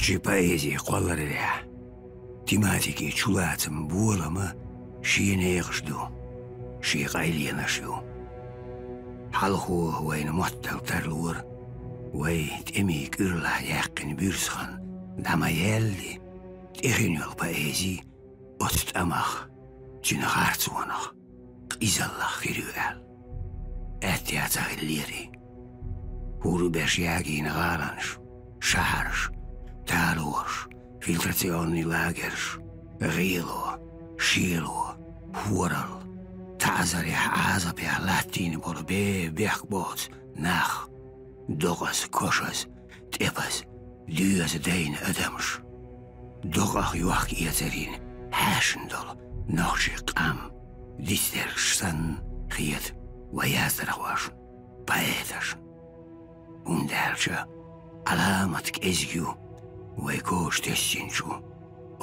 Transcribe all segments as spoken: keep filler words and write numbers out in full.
Нохчийн поэзи кхолларалехь тематикин чулацам, болам шен некъаш ду, шен къайленаш ю. Хьалхо вайна моттал тарлора, вай тӀемийн кӀуьрлахь яьккхина буьрса хан дӀа ма яьллий, тӀехь йолу поэзи оцу тӀамах, цуьнан харцонах, къизаллах хир ю аьлла. Аьтто ца хиллера и. ХӀур берш ягийна гӀаланаш, шахьарш, талораш, фильтрационный лагерьш, гӀело, шело, хӀоралла, таӀзарехь, Ӏазапехь латтийна болу бен бехк боцу нах, докъаза, кошаза, тӀепаза, доьза дайна адамаш. Докъах йохка-эцарийн хьаьшна долу нохчийн къам дицдерг санна хета вай яздархошна, поэташна. ХӀунда аьлча Ӏаламат кӀезиг ю вай кожа тесначу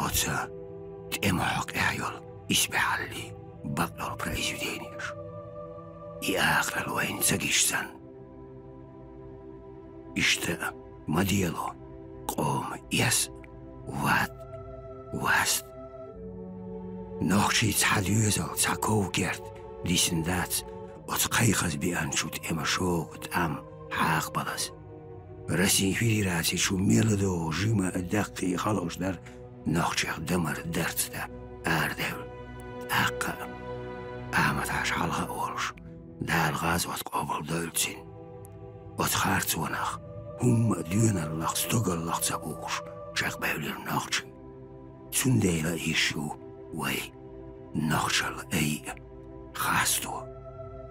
оцу тӀеман хьокъехь йолу исбаьхьаллин бакъйолу произведенеш. И акхаралла вайна ца гича санна. Иштта ма дело къоман эс а, ват а, васт а. Нохчийн цхьа доьзал, цхьа ков-керт дисина дац оцу кхайкхаза беанчу тӀеман шога, тӀам хьакхабалаза. Россин Федераци чу мел догӀу жима а, даккхий а халкъаш дара нохчех дан-мардан дарц дан арадевлла. ТӀаккха а, Ахьмад-Хьаьжа хьалха а волуш, Дала гӀазот къобалдойла цуьнан. Оцу харцонах хӀумма а доьналлах, стогаллах ца бухуш чекхбевлира нохчий. Цундела а йиш ю вай нохчалла айа, хасто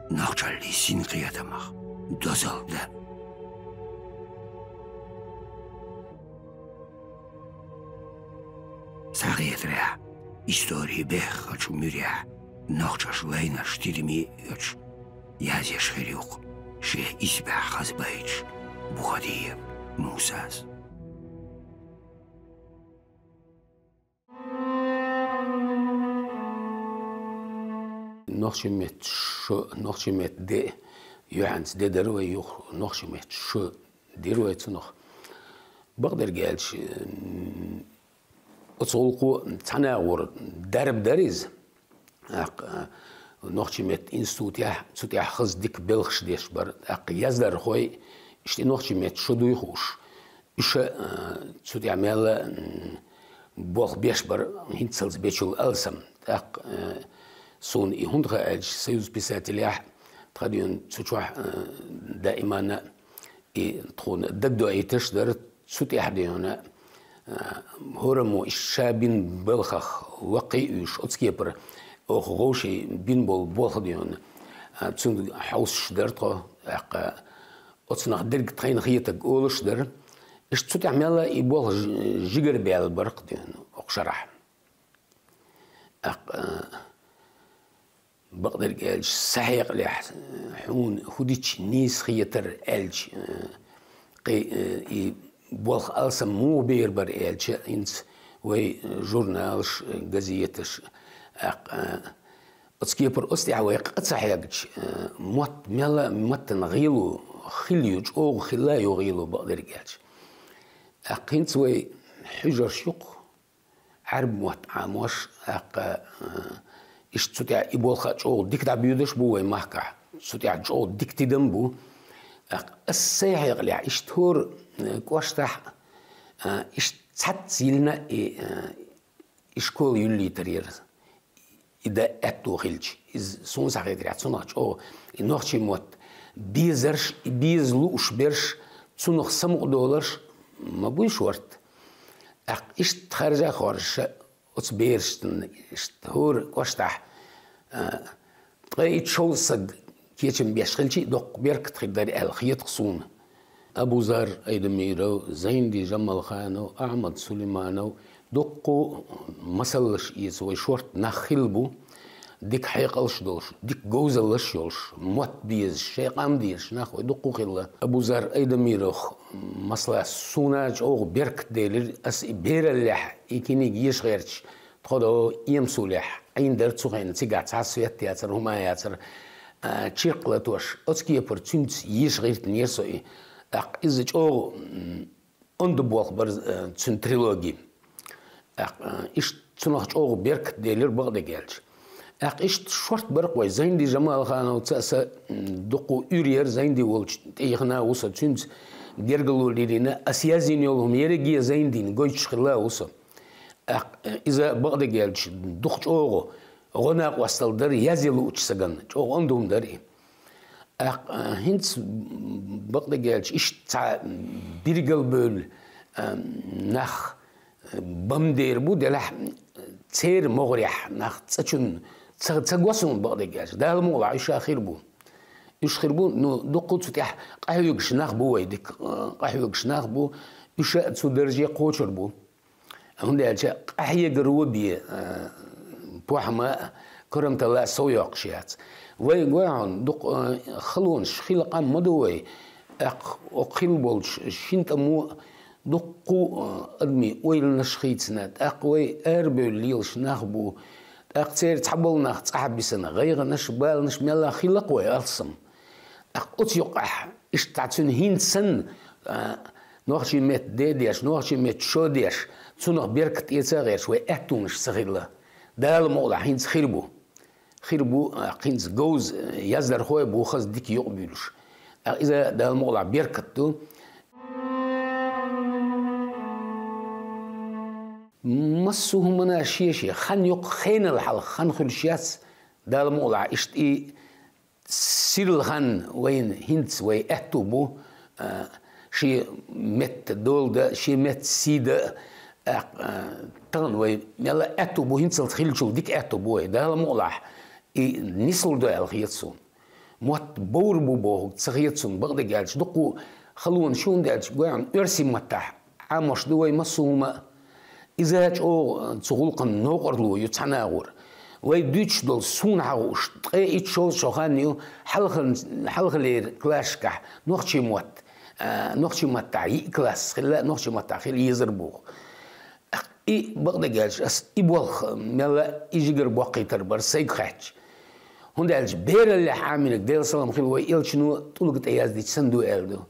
нохчаллин синкхетамах дозалла дан. Схьахетарехь, историн беххачу муьрехь нохчаша лайнарш тидаме а оьцуш, язъеш хир ю-кх шен исбаьхьа хаза байташ Бухадиев Мусас. Нохчийн меттан шо, нохчийн меттан де, юьхьанца де дара вай юха, нохчийн меттан шо дира вай цунах. Бакъдерг аьлча, м, оцу гӀуллакхо цхьана агӀор дарба дара иза. ТӀаккха, а, нохчийн меттан институтехь, цу тӀехь хаза дика белхаш деш бара. ТӀаккха яздархой, иштта и нохчийн меттан шо дуй хууш, уьш а, а, цу тӀехь мелла а, м, болх беш бара, хӀинццалц бечул алсам. ТӀаккха, а, суна и хӀунда хаьа аьлча, Союз писателей тхадена цу чохь, а, даимана и тхуна дагадоуьйтуш дара, цу тӀехь дена, а, хӀораммо иштта ша бина балхах ваккхий а уьш, оцу кепара оха вовшийн бина болу болх дена, а, цунна хьовсуш дара тхо, тӀаккха оцунах дерг тхайна хетарг олуш дара. Иштта цу тӀехь мелла а и болх ж-, жигара баьлла бара-кх дена окху шарахь. ТӀаккха, а, бакъдерг аьлча, схьахьекъалехь, хьуна хӀун дича нийса хетара аьлча, э, кхин, э, и болх алсам муха бер бара аьлча, хӀинца вай, э, журналаш, э, газеташ, тӀаккха, э, оцу кепара оцу тӀехь вай къа ца хьегча, э, мотт мелла а маттана гӀело хилла ю, чӀогӀа хилла а ю гӀело бакъдерг аьлча. ТӀаккха хӀинца вай хьуьжарш ю-кх, Ӏаьрбийн мотт Ӏамош, тӀаккха, а, иштта цу тӀехь и болх а чӀогӀа дика дӀабоьдуш бу вай махкахь. Цу тӀехь чӀогӀа дика тидам бу. ТӀаккха ас сайн хьекъалехь, иштта хӀора, а, кӀоштахь, а, иштта цхьацца йиллина и, а, и школа юьллийтар яра. И дан аьтто хилча, иза суна схьахетарехь, цунах чӀогӀа и нохчийн мотт безарш, и беза лууш берш, цунах самукъадоларш ма буй шорта. ТӀаккха иштта харжа а хоржуш, оцу берашна иштта хӀора кӀоштахь, а, ткъе итт-шовзткъа саг кечам беш хилча а, доккха беркат хир дара аьлла хета-кх суна. Абузар Айдамиров, Зайнди Жамалханов, Ахьмад Сулейманов, дуккха а масаллаш эца вай шорта нах хилла бу, дика хьекъалш долуш, дика говзаллаш йолуш, мотт безаш, шайн къам дезаш нах вай дуккха а хилла. Абузар Айдамировх, масала, суна чӀогӀа беркат делира, ас и бераллехь, и книга еша гӀерташ, тхо до Эмсулехь Ӏийна дара цу хенахь, цигахь цхьа свет яцара, хӀума яцара, а, чиркх латош, оцу кепара цуьнца еша гӀиртинера со и. ТӀаккха иза чӀогӀа, м, онда болх бар, э, цуьнан трилоги. ТӀаккха, э, иштта цунах чӀогӀа беркат делира бакъдерг аьлча. ТӀаккха иштта шорта бара-кх вай Зайнди Жамалхановца а са, м, дуккха уьйр яра Зайнди волчу тӀехьа а ву со, цуьнца гергарло лелийна, ас яздина йолу хӀума ерриге а Зайндина гойтуш хилла а ву со. ТӀаккха, э, иза бакъдерг аьлча дукха чӀогӀа гӀо накъосталла дара, язъян луучу стагана, чӀогӀа онда хӀума дара и. ТӀаккха, э, хӀинца бакъдерг аьлча иштта цхьа биргалбевлла, э, нах бан дер бу, делахь церан могӀарехь нах цӀа чунна ца, ца го суна бакъдерг аьлча. Дала мукъалахь, уьш а хир бу. Уьш хир бу, ну, дуккха цу тӀехь къахьоьгуш нах бу вай, дика, э, къахьоьгуш нах бу, уьш а цу дарже кхочур бу. ХӀунда аьлча къахьегаро бен, э, похӀма а, караматалла а сов йоккхуш яц. Вай гой хьуна, дукха, э, халонаш хила къам ма ду вай. ТӀаккха оцу хилла болчу шина тӀамо дуккха а, э, адамийн ойланаш хийцина. ТӀаккха вай арабевлла лелаш нах бу. ТӀаккха церан цхьаболу нах цӀахь бисина, гӀайгӀанаш, баланаш мелла хилла-кх вай алсам. ТӀаккха оцу юкъахь, иштта цхьа цуьнан хӀинца санна, а, нохчийн меттан де деш, нохчийн меттан шо деш, цунах беркат эца а гӀерташ, вай аьттонаш ца хилла. Дала мукъалахь, хӀинца хир бу. Хир бу, а, хӀинца говза, а, яздархой а бу хаза дика юкъабуьйлуш. ТӀаккха иза, Дала мукъалахь, беркат ду. Массо а хӀуманна шен-шен хан юкъа хенал хьалха хан хуьлуш яц, Дала мукъалахь, иштта и сирла хан вайна хӀинца вай аьтту бу, а, шен меттан дола дан, шен меттан сий дан, а, а, тахана вай мелла аьтту бу, хӀинцалц хиллачул дика аьтту бу вай, Дала мукъалахь, и нислур ду аьлла хета суна. Мотт бовр бу бохург ца хета суна, бакъдерг аьлча, дуккха халонаш, хӀунда аьлча гой хьуна оьрсийн маттахь Ӏамош ду вай массо а хӀума а. Иза чӀогӀа цу гӀуллакхан новкъарло ю цхьана агӀор. Вай дуьйцуш долу, суна хьан хууш, ткъе итт-шовзткъа шо хан ю, хьалхалера классашкахь нохчийн мотт, а, нохчийн маттахь йиъ класс хилла, нохчийн маттахь хила езар боху. И бакъдерг аьлча, ас и болх мелла и жигара боккхийтар бара сайга хаьттича. ХӀунда аьлча бераллехь Ӏамийнарг, Делан салам хила, вай элчано тӀулга тӀе яздича санна ду аьлла ду.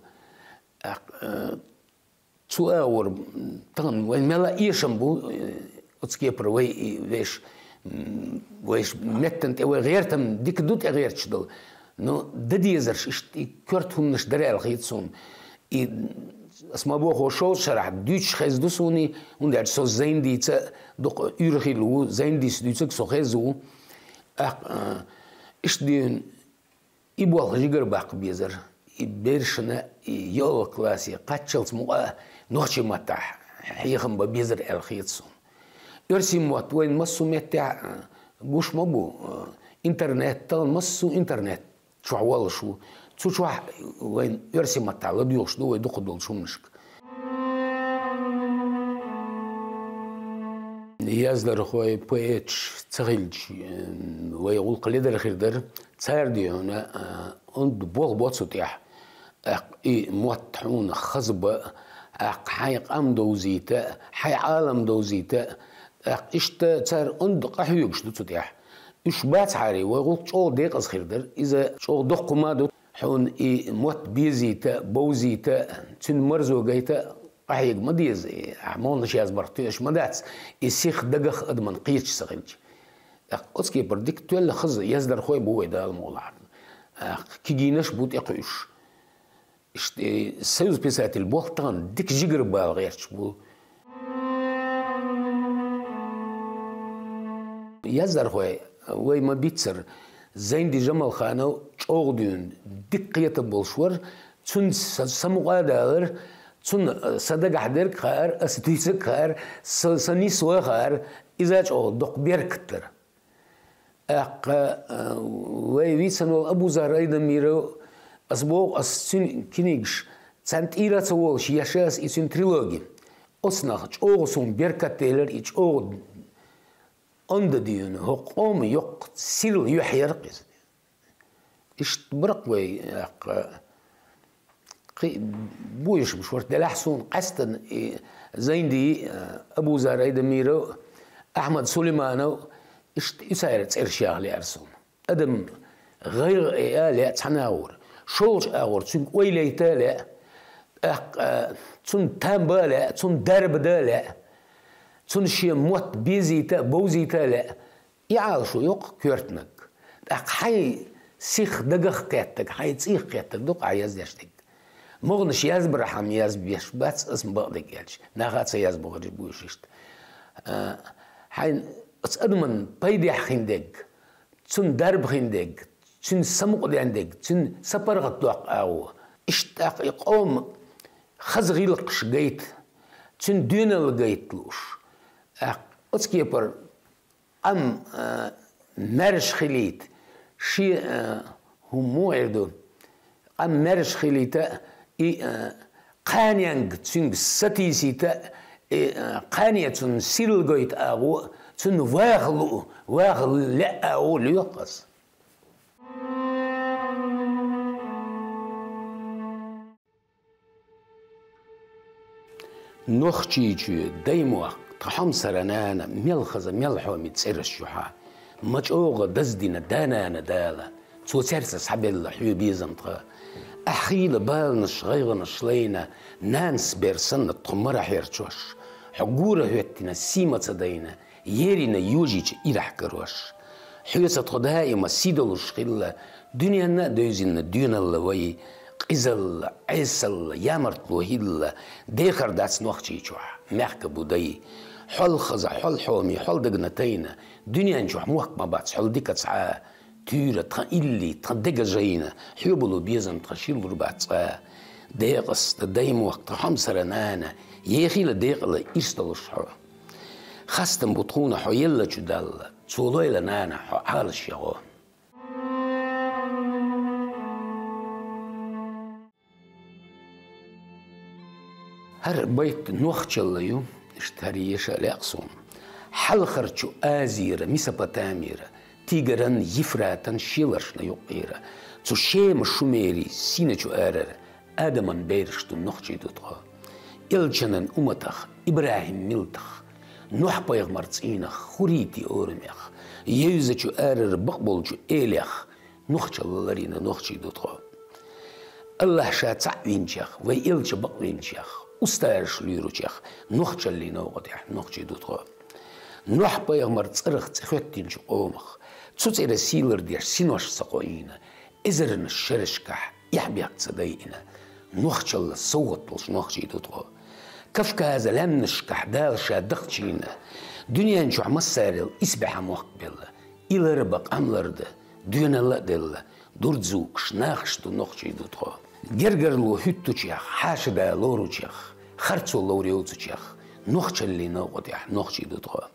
ТӀаккха, э, цу агӀор, м, тахана вайн мелла эшам бу, э, оцу кепара вай и веш, м, вайш меттан тӀе вай гӀертам дика ду тӀегӀерташ долу. Но дан дезарш иштта и коьрта хӀуманаш дара аьлла хета суна. И ас ма боху, шовзткъа шарахь дуьйцуш хезна ду суна, хӀунда аьлча со Зайндица дукха уьйр хилла ву, Зайндис дуьйцург со хезна ву. ТӀаккха, а, иштта дуьйна и болх жигара баккха безара. И бершна, и йоьалгӀа классе кхаччалц мукъа а нохчийн маттахь хьехам бан безара аьлла хета суна. Оьрсийн мотт вайн массо а меттехь, а, гуш ма бу, а, интернет, тахана массо а интернет чохь воллуш ву. Цу чохь вайн оьрсийн маттахь ладоьгӀуш ду вай дукха долчу хӀуманашка. Яздархой, поэташ ца хилча, м, вай гӀуллакх ледара хир дара. Цара дуьйна, а, онда болх бо цу тӀехь. ТӀаккха и мотт хьуна хаза бан, тӀаккха хьайн къам довзийта, хьайн Ӏалам довзийта, тӀаккха иштта цара онда къахьоьгуш ду цу тӀехь. Уьш бацахьара, вай гӀуллакх чӀогӀа декъаза хир дара. Иза чӀогӀа доккха хӀума ду. Хьуна и мотт безийта, бовзийта, цуьнан марзо гайта къахьега ма деза. И ахь молланаш язбарх тоьаш ма дац. И сих дагах адаман кхеташ ца хилча. ТӀаккха оцу кепара дика тоьлла хаза яздархой бу вай, Дала мукъалахь. ТӀаккха кегийнаш бу тӀекхуьуш. Иштта, э, Союз писателей болх тахана дика жигара бала гӀерташ бу. Яздархой, вай ма-биццара, Зайнди Жамалханов чӀогӀа дуьйна дика кхетам болуш вара, цуьнца са, са мукъа а далара, цунна, э, сан дагахь дерг а хаьара, ас дуьйцург а хаьара, са, сан нисван а хаьара, иза чӀогӀа доккха беркат дара. ТӀаккха, а, вай вийцина волу Абузар Айдамиров, ас боху, ас цуьнан книгаш, царна тӀера а ца волуш, еш ас и цуьнан трилоги. Оцунах чӀогӀа суна беркат делира, и чӀогӀа онда дуьйна, хӀокху къоман йоккха сирла юьхь яра-кх иза. Иштта бара-кх вай, тӀаккха, кхин а бу ешамаш вара, делахь суна къаьстина и Зайнди, а, Абузар Айдамиров, Ахьмад Сулейманов, иштта и церан цӀераш яха лаьара суна. Адам гӀайгӀа а лаьа цхьана агӀор, шолгӀачу агӀор цуьнга ойла яйта а лаьа. ТӀаккха, а, цунна там бан лаьа, цунна дарба дан лаьа, цунна шен мотт безийта а, бовзийта а лаьа. И Ӏалашо йоккха коьртаниг. ТӀаккха хьайн сих дагах кхеттаг, хьайн цӀийх кхеттаг ду-кх Ӏа яздеш дерг. МогӀанаш язбархьама язбеш бац, аса ма бакъдерг аьлча. Наха а ца язбохараш бу уж иштта. А, хьайна оцу адаман пайдехь хиндерг, цунна дарба хиндерг, цуьнан самукъадаьндерг, цуьнан сапаргӀатдоккху агӀо. Иштта тӀаккха и къоман хаза гӀиллакхаш гайта, цуьнан доьналла гайта лууш. ТӀаккха оцу кепара къам, а, маьрша хилийта, шен, а, хӀума муха эр ду, къам маьрша хилийта, и, а, кханенга цуьнга сатийсийта, и, а, кхане цунна сирла гойту агӀо, цунна ваха луу, ваха лаьа агӀо лоьху аса. Нохчийчоь даймохк, тхан хьомсара нана, мел хаза, мел хьоме цӀераш ю хьан. Ма чӀогӀа даздина да-нана Дала, цо цаьрца схьабелла хьоьга безам тхан. Ахь хийла баланаш, гӀайгӀанаш лайна, нанас бер санна тхо мара хьерчош. Хьо гора хӀоьттина, сий ма ца дайна, еррина йожийча ирахь карош. Хьоьца тхо даима сий долуш хилла, дуьненна а девзина доьналла вай, къизалла, Ӏесалла, ямартло хилла, дехар дац Нохчийчохь, мехкан бу дай. Хьол хаза, хьол хьоме, хьол дагна тайна, дуьнен чохь мохк ма бац хьол дика цхьа а, туьйра тхан илли, тхан деган жайна, хьоьга болу безам тхан шиллур бац цкъа а. Декъаста даймохк, тхан хьомсара нана, ехийла декъала ирс долуш хьо. Хастам бу тхуна хьо еллачу Далла, цо лойла нана хьо Ӏалашъян гӀо. ХӀара байт нохчалла ю, иштта хӀара еша а лаьа суна. Хьалхарчу Азера, Месопотамера, Тигран, Ефратан шеларшна юккъера, цу Шема, Шумери, Синачу арара, Адаман бераш ду, нохчий ду тхо. Элчанан умматах, ИбрахӀим миллатах, Нохь-пайхамар цӀийнах, хурритий орамех, евзачу арара бакъболчу элех, нохчалла ларийна нохчий ду тхо. АллахӀ ша цхьаъ винчех, вай элча бакъвинчех, устазаш лоьручех, нохчаллин новкъа тӀехь нохчий ду тхо. Нохь-пайхамар цӀарах цӀе хӀоьттинчу къомах, цу цӀера сий лардеш синош ца кхоийна, эзарнаш шерашкахь эхь-бехк ца дайина, нохчалла совгӀат долуш нохчий ду тхо. Кавказан лаьмнашкахь Дала ша дахчийна, дуьнен чохь массарел исбаьхьа мохк белла, и лар бан къам лардан доьналла а делла, дурд зуккуш нахаш ду, нохчий ду тхо. Гергарло хӀуьттучех, хьаша да лоручех, харцо ловр йоцучех, нохчаллин новкъа тӀехь нохчий ду тхо.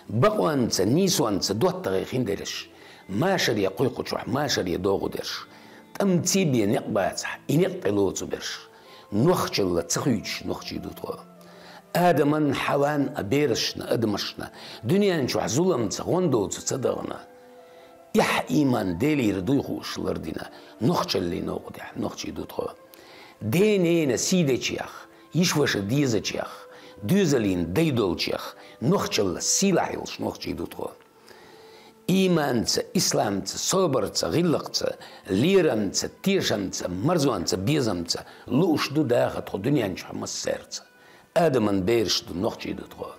Бакъонца, нийсонца доттагӀий хиндерш, машаре кхойкхучохь машаре догӀу дерш, тӀамца бен некъ бацахь, и некъ тӀе лоцу берш, нохчалла ца хуьйцуш нохчий ду тхо. Адаман, Хьаван а берашна, адамашна, дуьнен чохь зуламца, гӀондоца ца дахана, эхь-иман Делера дуй хууш лардина, нохчаллин новкъа тӀехь нохчий ду тхо. Ден-ненан сий дечех, йиша-ваша дезачех, доьзалан дай долчех, нохчалла сийлахь йолуш нохчий ду тхо. Ийманца, исламца, собарца, гӀиллакхца, лерамца, тешамца, марзонца, безамца лууш ду даха тхо дуьнен чохь массаьрца. Адаман бераш ду, нохчий ду тхо.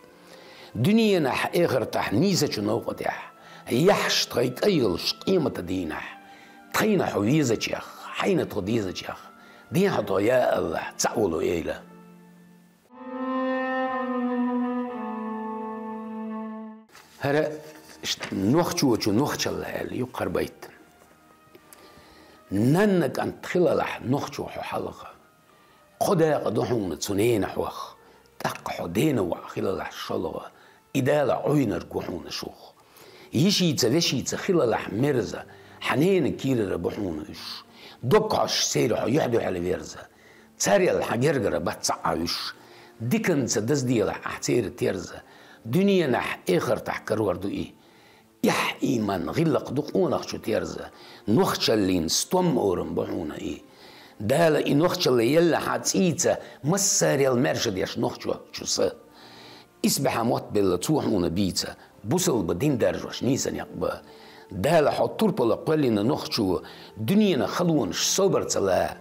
Дуьненахь, эхартахь нийсачу новкъа тӀехь, яхьаш тхайн кӀай йолуш къематан дийнахь, тхайна хьо везачех, хьайна тхо дезачех, ден хьо тхо, я АллахӀ, цхьаъ волу Эла. ХӀара иштта нохчочу нохчалла аьлла ю кхара байт. Нанна кӀант хилалахь нохчо хьо хьалха, кхо дакъа ду хьуна цу ненахьох, тӀаккха хьо дена воӀ хилалахь шолгӀа, и Дала Ӏуьйнарг ву хьуна шух. Йишица, вешица хилалахь мерза, хьан ненан кийрара бу хьуна уьш. Дог хьош церан хьо юьхь-дуьхьал верза, царел хьан гергара бац цхьа а уьш. Диканца дазделахь ахь церан терза, дуьненахь, эхартахь карор ду и. Эхь-ийман, гӀиллакх ду къонахчун терза, нохчаллин стом-орам бу хьуна и. Дала и нохчалла елла хьан цӀийца, массарел маьрша деш нохчочу са. Исбаьхьа мотт белла цо хьуна бийца, бусалба дин даржош нийса некъ бан. Дала хьо турпала кхоьллина нохчо, дуьненан халонаш собарца лан.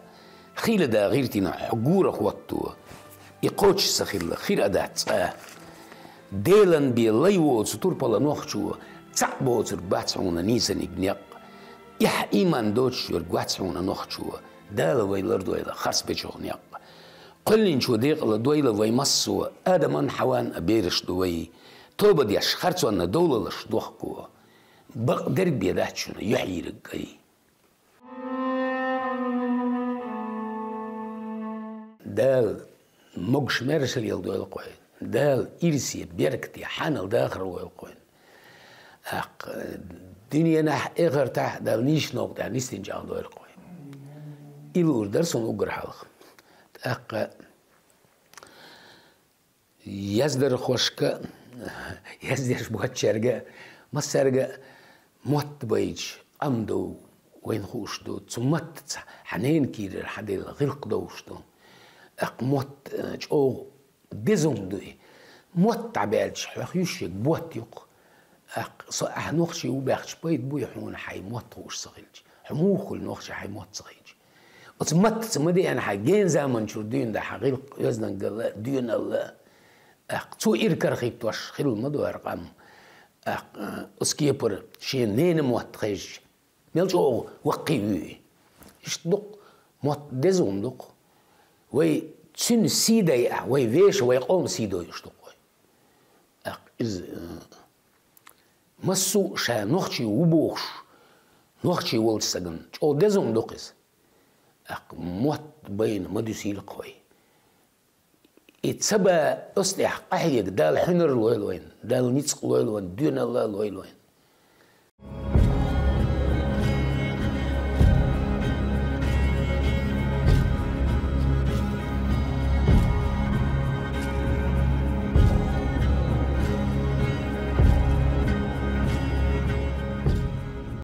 Хийла да гӀиртина хьо гурах хӀотто, и кхочуш ца хилла хир а дац цкъа. Делан бе лай воцу турпала нохчо, цхьаъ боцург бац хьуна нийсаниг некъ. Эхь, иман доцуш верг вац хьуна нохчо, Дала вай лардойла харцбечух некъ. Кхоьллинчо декъала дойла вай массо, Адаман, Хьаван а бераш ду вай. Тоба деш, харцонна довлалаш дохко, бакъдерг бен дац шуна юьхьӀийраг кӀай. Дала могуш-маьрша леладойла-кх вай. Дала ирсе, беркате, хьанал дахар лойла-кх вайна. ТӀаккха дуьненахь, эхартахь Дала нийсачу новкъа тӀехь нисдина чӀагӀдойла-кх вай. И луур дара суна уггар хьалха. ТӀаккха яздархошка, яздеш боцчаьрга, массаьрга мотт байча, къам дов вайна хууш ду. Цу маттаца хьан ненан кийрара хьан делла гӀиллакх довш ду. ТӀаккха мотт, э, чӀогӀа деза хӀума ду и. Мотт дӀабаьлча, хьох юьсшег ботт ю-кх. ТӀаккха со ахь нохчи ву баьхча, пайда буй хьуна хьайн мотт хууш ца хилча? Хьо муха хуьлу нохчи хьайн мотт ца хиъча? Оцу маттаца ма деана хьан гена заманчуьра дуьйна дан хьан гӀиллакх, оьздангалла, доьналла. ТӀаккха цо иракарахӀиттош хилла ма ду хӀара къам. ТӀаккха, э, оцу кепара шен ненан мотт хезча, мел чӀогӀа ваккхий вуьй. Иштта ду-кх, мотт деза хӀума ду-кх. Вай цуьнан сий дайа, вай вешан, вай къоман сий дойуш ду-кх вай. ТӀаккха иза, э, массо а ша нохчи ву бохуш, нохчи волчу стагана чӀогӀа деза хӀума ду-кх иза. ТӀаккха мотт байна ма дуьсийла-кх вай. И ца бан оцу тӀехь къахьега Дала хьуьнар лойла вайна, Дала ницкъ лойла вайна, доьналла лойла вайна.